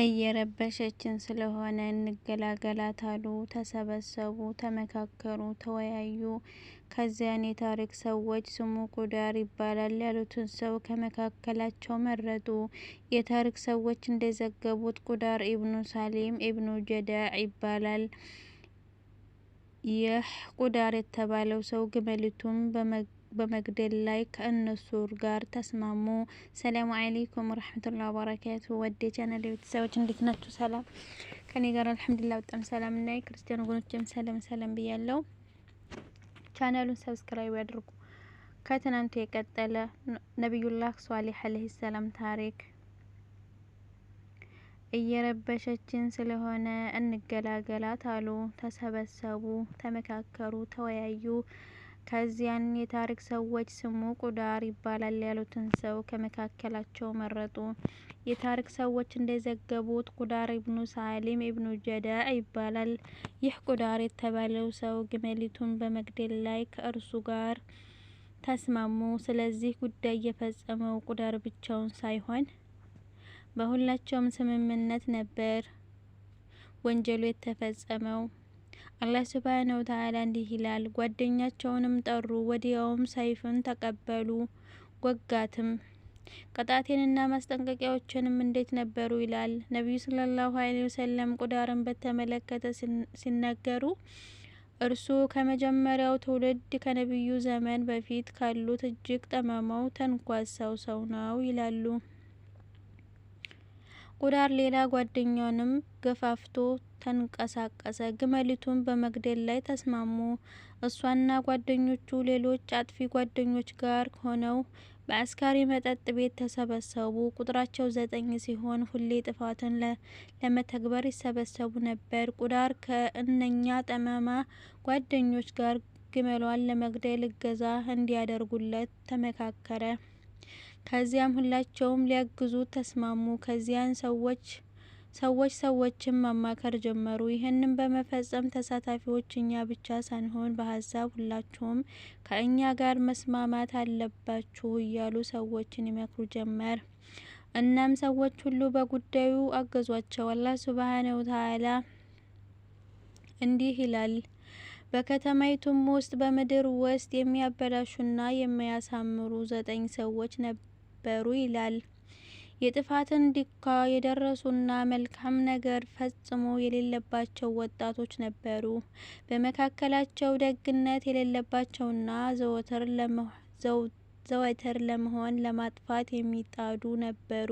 እየረበሸችን ስለሆነ እንገላገላት አሉ። ተሰበሰቡ፣ ተመካከሩ፣ ተወያዩ። ከዚያን የታሪክ ሰዎች ስሙ ቁዳር ይባላል ያሉትን ሰው ከመካከላቸው መረጡ። የታሪክ ሰዎች እንደዘገቡት ቁዳር ኢብኑ ሳሊም ኢብኑ ጀዳዕ ይባላል። ይህ ቁዳር የተባለው ሰው ግመሊቱን በመግደል ላይ ከእነሱ ጋር ተስማሙ። ሰላሙ አለይኩም ወረህመቱላሂ ወበረካቱ። ወደ ቻናል ቤተሰቦች እንዴት ናችሁ? ሰላም ከኔ ጋር አልሐምዱሊላህ በጣም ሰላም እና ክርስቲያን ወገኖችም ሰላም ሰላም ብያለሁ። ቻናሉን subscribe ያድርጉ። ከትናንቱ የቀጠለ ነቢዩላህ ሷሊህ አለይሂ ሰላም ታሪክ። እየረበሸችን ስለሆነ እንገላገላት አሉ። ተሰበሰቡ፣ ተመካከሩ፣ ተወያዩ። ከዚያን የታሪክ ሰዎች ስሙ ቁዳር ይባላል ያሉትን ሰው ከመካከላቸው መረጡ። የታሪክ ሰዎች እንደዘገቡት ቁዳር ኢብኑ ሳሊም ኢብኑ ጀዳዕ ይባላል። ይህ ቁዳር የተባለው ሰው ግመሊቱን በመግደል ላይ ከእርሱ ጋር ተስማሙ። ስለዚህ ጉዳይ የፈጸመው ቁዳር ብቻውን ሳይሆን በሁላቸውም ስምምነት ነበር ወንጀሉ የተፈጸመው። አላህ ሱብሓነሁ ወተዓላ እንዲህ ይላል፣ ጓደኛቸውንም ጠሩ፣ ወዲያውም ሰይፍን ተቀበሉ፣ ወጋትም። ቅጣቴንና ማስጠንቀቂያዎችንም እንዴት ነበሩ ይላል። ነቢዩ ሰለላሁ ዐለይሂ ወሰለም ቁዳርን በተመለከተ ሲናገሩ እርሱ ከመጀመሪያው ትውልድ ከነቢዩ ዘመን በፊት ካሉት እጅግ ጠማማው ተንኳሳው ሰው ነው ይላሉ። ቁዳር ሌላ ጓደኛውንም ገፋፍቶ ተንቀሳቀሰ። ግመሊቱን በመግደል ላይ ተስማሙ። እሷና ጓደኞቹ ሌሎች አጥፊ ጓደኞች ጋር ሆነው በአስካሪ መጠጥ ቤት ተሰበሰቡ። ቁጥራቸው 9 ሲሆን ሁሌ ጥፋትን ለመተግበር ይሰበሰቡ ነበር። ቁዳር ከእነኛ ጠማማ ጓደኞች ጋር ግመሏን ለመግደል እገዛ እንዲያደርጉለት ተመካከረ። ከዚያም ሁላቸውም ሊያግዙት ተስማሙ። ከዚያን ሰዎች ሰዎችን ማማከር ጀመሩ። ይህንን በመፈጸም ተሳታፊዎች እኛ ብቻ ሳንሆን በሀሳብ ሁላችሁም ከእኛ ጋር መስማማት አለባችሁ እያሉ ሰዎችን ይመክሩ ጀመር። እናም ሰዎች ሁሉ በጉዳዩ አገዟቸው። አላህ ሱብሓነሁ ወተዓላ እንዲህ ይላል፣ በከተማይቱም ውስጥ በምድር ውስጥ የሚያበላሹና የሚያሳምሩ 9 ሰዎች ነበሩ ይላል። የጥፋትን ዲካ የደረሱና መልካም ነገር ፈጽሞ የሌለባቸው ወጣቶች ነበሩ። በመካከላቸው ደግነት የሌለባቸውና ዘወትር ለመሆን ለማጥፋት የሚጣዱ ነበሩ።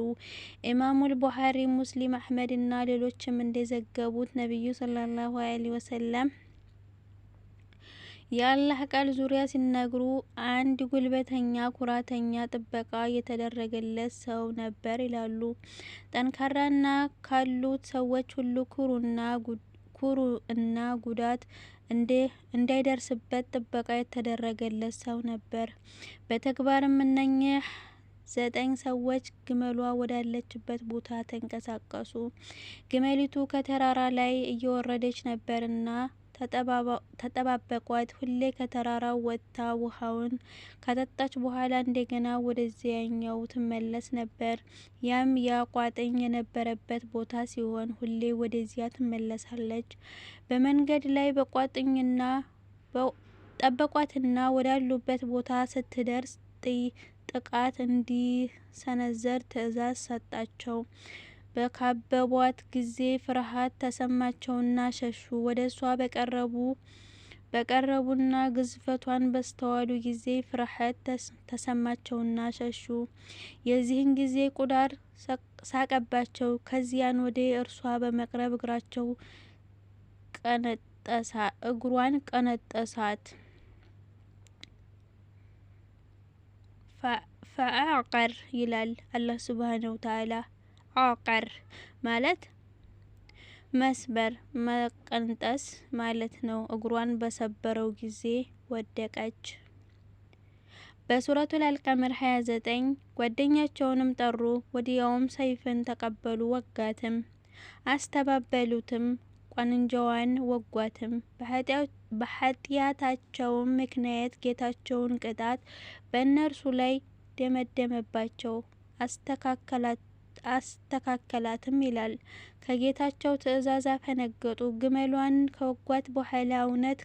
ኢማሙል ቡኻሪ፣ ሙስሊም፣ አህመድ እና ሌሎችም እንደዘገቡት ነቢዩ ሰለላሁ ዐለይሂ ወሰለም የአላህ ቃል ዙሪያ ሲነግሩ አንድ ጉልበተኛ ኩራተኛ ጥበቃ የተደረገለት ሰው ነበር ይላሉ። ጠንካራና ካሉት ሰዎች ሁሉ ኩሩ እና ጉዳት እንዳይደርስበት ጥበቃ የተደረገለት ሰው ነበር። በተግባርም እነኚህ 9 ሰዎች ግመሏ ወዳለችበት ቦታ ተንቀሳቀሱ። ግመሊቱ ከተራራ ላይ እየወረደች ነበርና ተጠባበቋት። ሁሌ ከተራራው ወጥታ ውሃውን ከጠጣች በኋላ እንደገና ወደዚያኛው ትመለስ ነበር። ያም ያ ቋጥኝ የነበረበት ቦታ ሲሆን ሁሌ ወደዚያ ትመለሳለች። በመንገድ ላይ በቋጥኝና ጠበቋትና ወዳሉበት ቦታ ስትደርስ ጥቃት እንዲሰነዘር ትዕዛዝ ሰጣቸው። በካበቧት ጊዜ ፍርሃት ተሰማቸውና ሸሹ። ወደ እሷ በቀረቡና ግዝፈቷን በስተዋሉ ጊዜ ፍርሃት ተሰማቸውና ሸሹ። የዚህን ጊዜ ቁዳር ሳቀባቸው። ከዚያን ወደ እርሷ በመቅረብ እግሯን ቀነጠሳት። ፈዐቀር ይላል አላህ ሱብሓነሁ ወተዓላ። አቀር ማለት መስበር መቀንጠስ ማለት ነው። እግሯን በሰበረው ጊዜ ወደቀች። በሱረቱል አልቀመር 29 ጓደኛቸውንም ጠሩ፣ ወዲያውም ሰይፍን ተቀበሉ፣ ወጋትም፣ አስተባበሉትም፣ ቋንጃዋን ወጓትም። በኃጢአታቸውም ምክንያት ጌታቸውን ቅጣት በእነርሱ ላይ ደመደመባቸው፣ አስተካከላትም ይላል። ከጌታቸው ትእዛዝ አፈነገጡ። ግመሏን ከወጓት በኋላ እውነት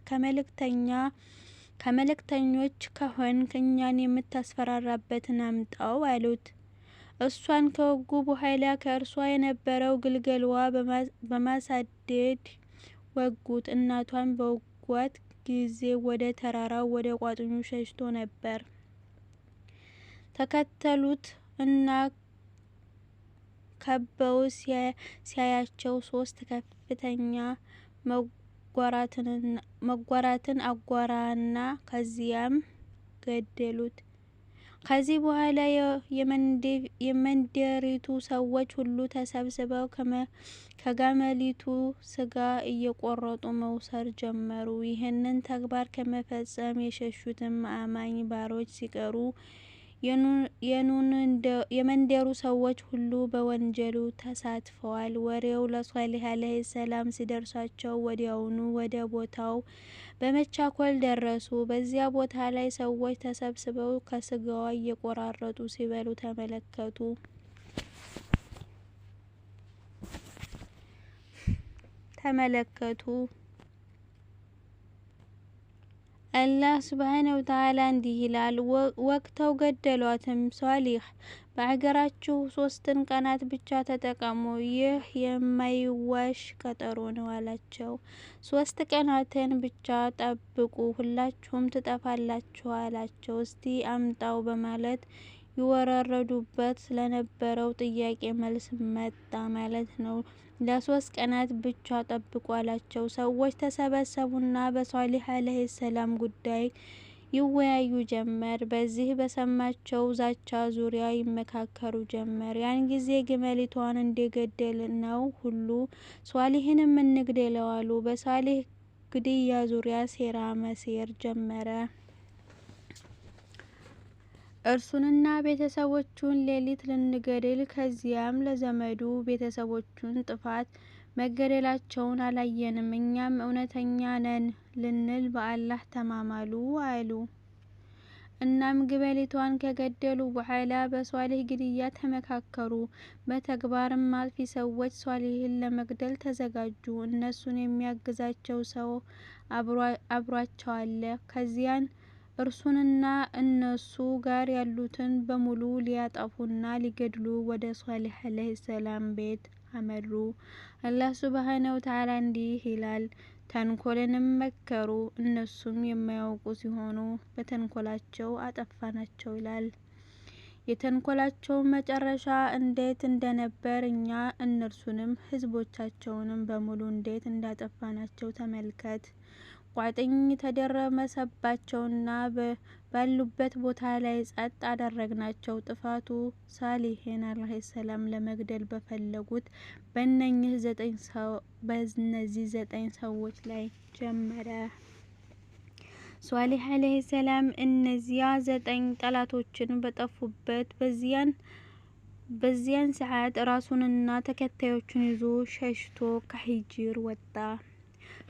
ከመልእክተኞች ከሆንክ እኛን የምታስፈራራበትን አምጣው አሉት። እሷን ከወጉ በኋላ ከእርሷ የነበረው ግልገልዋ በማሳደድ ወጉት። እናቷን በወጓት ጊዜ ወደ ተራራው ወደ ቋጥኙ ሸሽቶ ነበር። ተከተሉት እና ከበው ሲያያቸው ሶስት ከፍተኛ መጓራትን አጓራና ከዚያም ገደሉት። ከዚህ በኋላ የመንደሪቱ ሰዎች ሁሉ ተሰብስበው ከጋመሊቱ ስጋ እየቆረጡ መውሰድ ጀመሩ። ይህንን ተግባር ከመፈጸም የሸሹትም አማኝ ባሮች ሲቀሩ የመንደሩ ሰዎች ሁሉ በወንጀሉ ተሳትፈዋል። ወሬው ለሷሊህ ዓለይሂ ሰላም ሲደርሳቸው ወዲያውኑ ወደ ቦታው በመቻኮል ደረሱ። በዚያ ቦታ ላይ ሰዎች ተሰብስበው ከስጋዋ እየቆራረጡ ሲበሉ ተመለከቱ። አላህ ሱብሓነሁ ወተዓላ እንዲህ ይላል፣ ወግተው ገደሏትም። ሷሊህ በአገራችሁ 3ን ቀናት ብቻ ተጠቀሙ፣ ይህ የማይዋሽ ቀጠሮ ነው አላቸው። 3 ቀናትን ብቻ ጠብቁ፣ ሁላችሁም ትጠፋላችሁ አላቸው። እስቲ አምጣው በማለት ይወራረዱበት ለነበረው ጥያቄ መልስ መጣ ማለት ነው። ለ3 ቀናት ብቻ ጠብቁ አላቸው። ሰዎች ተሰበሰቡና በሷሊህ ዓለይሂ ሰላም ጉዳይ ይወያዩ ጀመር። በዚህ በሰማቸው ዛቻ ዙሪያ ይመካከሩ ጀመር። ያን ጊዜ ግመሊቷን እንደገደልነው ሁሉ ሷሊህንም እንግደለው አሉ። በሷሊህ ግድያ ዙሪያ ሴራ መሴር ጀመረ። እርሱንና ቤተሰቦቹን ሌሊት ልንገድል ከዚያም ለዘመዱ ቤተሰቦቹን ጥፋት መገደላቸውን አላየንም፣ እኛም እውነተኛ ነን ልንል በአላህ ተማማሉ አሉ። እናም ግመሊቷን ከገደሉ በኋላ በሷሊህ ግድያ ተመካከሩ። በተግባርም አጥፊ ሰዎች ሷሊህን ለመግደል ተዘጋጁ። እነሱን የሚያግዛቸው ሰው አብሯቸው አለ። ከዚያን እርሱንና እነሱ ጋር ያሉትን በሙሉ ሊያጠፉና ሊገድሉ ወደ ሷሊህ ዓለይሂ ሰላም ቤት አመሩ። አላህ ሱብሓነሁ ወተዓላ እንዲህ ይላል፣ ተንኮልንም መከሩ እነሱም የማያውቁ ሲሆኑ በተንኮላቸው አጠፋናቸው ይላል። የተንኮላቸው መጨረሻ እንዴት እንደነበር እኛ እነርሱንም ህዝቦቻቸውንም በሙሉ እንዴት እንዳጠፋናቸው ተመልከት። ቋጥኝ ተደረመሰባቸውና ባሉበት ቦታ ላይ ጸጥ አደረግናቸው። ጥፋቱ ሳሊህን ዓለይሂ ሰላም ለመግደል በፈለጉት በእነዚህ 9 ሰዎች ላይ ጀመረ። ሷሊህ ዓለይሂ ሰላም እነዚያ 9 ጠላቶችን በጠፉበት በዚያን ሰዓት ራሱንና ተከታዮቹን ይዞ ሸሽቶ ከሂጅር ወጣ።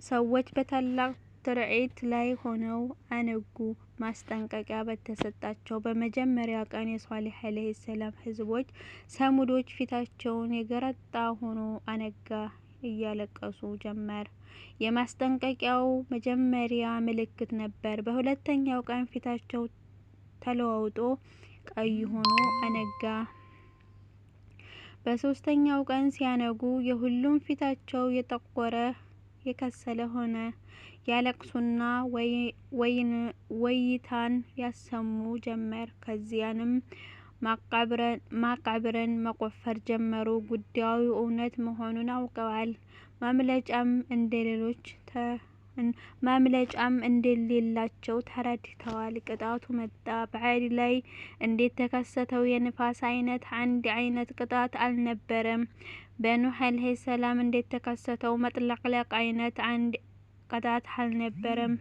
ሰዎች በታላቅ ትርኢት ላይ ሆነው አነጉ። ማስጠንቀቂያ በተሰጣቸው በመጀመሪያ ቀን የሷሊህ ዓለይሂ ሰላም ህዝቦች ሰሙዶች ፊታቸውን የገረጣ ሆኖ አነጋ፣ እያለቀሱ ጀመር። የማስጠንቀቂያው መጀመሪያ ምልክት ነበር። በሁለተኛው ቀን ፊታቸው ተለዋውጦ ቀይ ሆኖ አነጋ። በሶስተኛው ቀን ሲያነጉ የሁሉም ፊታቸው የጠቆረ የከሰለ ሆነ። ያለቅሱና ወይታን ያሰሙ ጀመር። ከዚያንም ማቃብርን መቆፈር ጀመሩ። ጉዳዩ እውነት መሆኑን አውቀዋል። ማምለጫም እንደሌላቸው ተረድተዋል። ቅጣቱ መጣ። በዓድ ላይ እንዴት ተከሰተው የንፋስ አይነት አንድ አይነት ቅጣት አልነበረም። በኑህ ዓለይሂ ሰላም እንዴት ተከሰተው መጥለቅለቅ አይነት አንድ ቅጣት አልነበረም።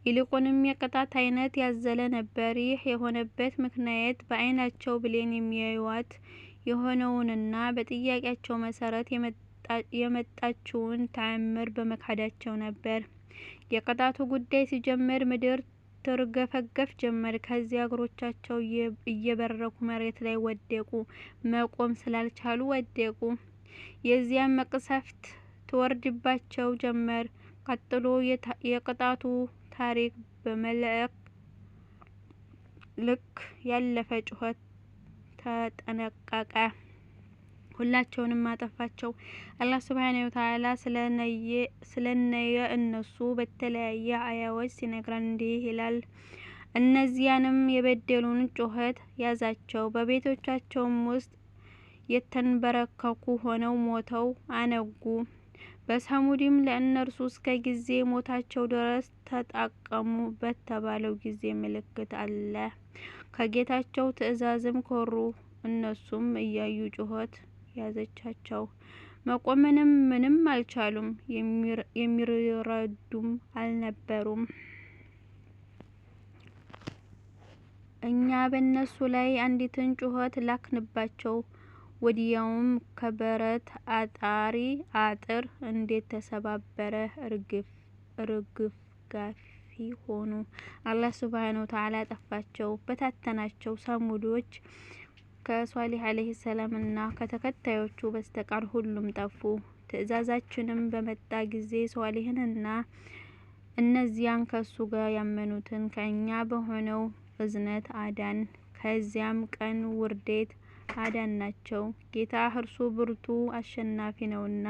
ይልቁንም የቅጣት አይነት ያዘለ ነበር። ይህ የሆነበት ምክንያት በአይናቸው ብሌን የሚያዩዋት የሆነውንና በጥያቄያቸው መሰረት የመጣችውን ተአምር በመካዳቸው ነበር። የቅጣቱ ጉዳይ ሲጀምር ምድር ትርገፈገፍ ጀመር። ከዚያ እግሮቻቸው እየበረኩ መሬት ላይ ወደቁ። መቆም ስላልቻሉ ወደቁ። የዚያም መቅሰፍት ትወርድባቸው ጀመር። ቀጥሎ የቅጣቱ ታሪክ በመልአክ ልክ ያለፈ ጩኸት ተጠነቀቀ። ሁላቸውንም አጠፋቸው። አላህ ሱብሓነሁ ወተዓላ ስለነየ እነሱ በተለያየ አያዎች ሲነግረን እንዲህ ይላል። እነዚያንም የበደሉን ጩኸት ያዛቸው፣ በቤቶቻቸውም ውስጥ የተንበረከኩ ሆነው ሞተው አነጉ። በሰሙድም ለእነርሱ እስከ ጊዜ ሞታቸው ድረስ ተጠቀሙ በተባለው ጊዜ ምልክት አለ። ከጌታቸው ትእዛዝም ኮሩ። እነሱም እያዩ ጩኸት ያዘቻቸው። መቆምንም ምንም አልቻሉም፣ የሚረዱም አልነበሩም። እኛ በእነሱ ላይ አንዲትን ጩኸት ላክንባቸው። ወዲያውም ከብረት አጣሪ አጥር እንዴት ተሰባበረ እርግፍጋፊ ሆኑ። አላህ ሱብሓነሁ ወተዓላ አጠፋቸው፣ በታተናቸው። ሰሙዶች ከሷሊህ ዓለይሂ ሰላም እና ከተከታዮቹ በስተቀር ሁሉም ጠፉ። ትእዛዛችንም በመጣ ጊዜ ሷሊህንና እነዚያን ከሱ ጋር ያመኑትን ከእኛ በሆነው እዝነት አዳን። ከዚያም ቀን ውርደት አዳናቸው። ጌታህ እርሱ ብርቱ አሸናፊ ነውና።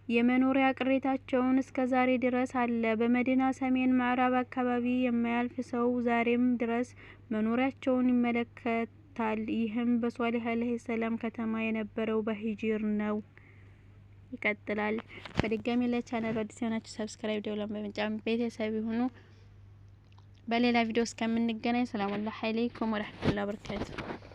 የመኖሪያ ቅሬታቸውን እስከ ዛሬ ድረስ አለ። በመዲና ሰሜን ምዕራብ አካባቢ የማያልፍ ሰው ዛሬም ድረስ መኖሪያቸውን ይመለከታል። ይህም በሷሊህ ዓለይሂ ሰላም ከተማ የነበረው በሂጅር ነው። ይቀጥላል። በድጋሚ ለቻናሉ አዲስ የሆናችሁ subscribe፣ ደውሏን በመጫን ቤተሰብ ይሁኑ። በሌላ ቪዲዮ እስከምንገናኝ ሰላም አለይኩም ወረህመቱላሂ ወበረካቱ።